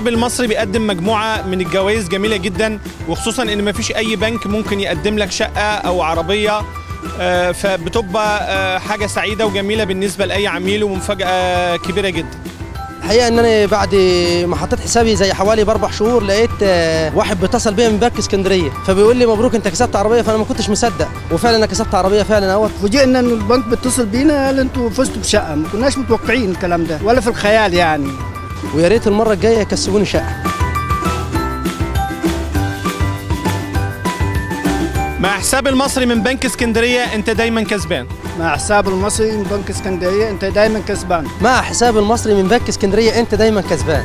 حساب المصري بيقدم مجموعة من الجوائز جميلة جدا، وخصوصا ان مفيش اي بنك ممكن يقدم لك شقة او عربية، فبتبقى حاجة سعيدة وجميلة بالنسبة لأي عميل ومفاجأة كبيرة جدا. الحقيقة ان انا بعد ما حطيت حسابي زي حوالي ب4 شهور لقيت واحد بيتصل بيا من بنك اسكندرية، فبيقول لي مبروك انت كسبت عربية، فانا ما كنتش مصدق، وفعلا انا كسبت عربية فعلا اهوت. فوجئنا ان البنك بيتصل بينا قال انتوا فزتوا بشقة، ما كناش متوقعين الكلام ده ولا في الخيال يعني. ويا ريت المرة الجاية يكسبوني شقة. مع حساب المصري من بنك اسكندرية انت دايما كسبان. مع حساب المصري من بنك اسكندرية انت دايما كسبان. مع حساب المصري من بنك اسكندرية انت دايما كسبان.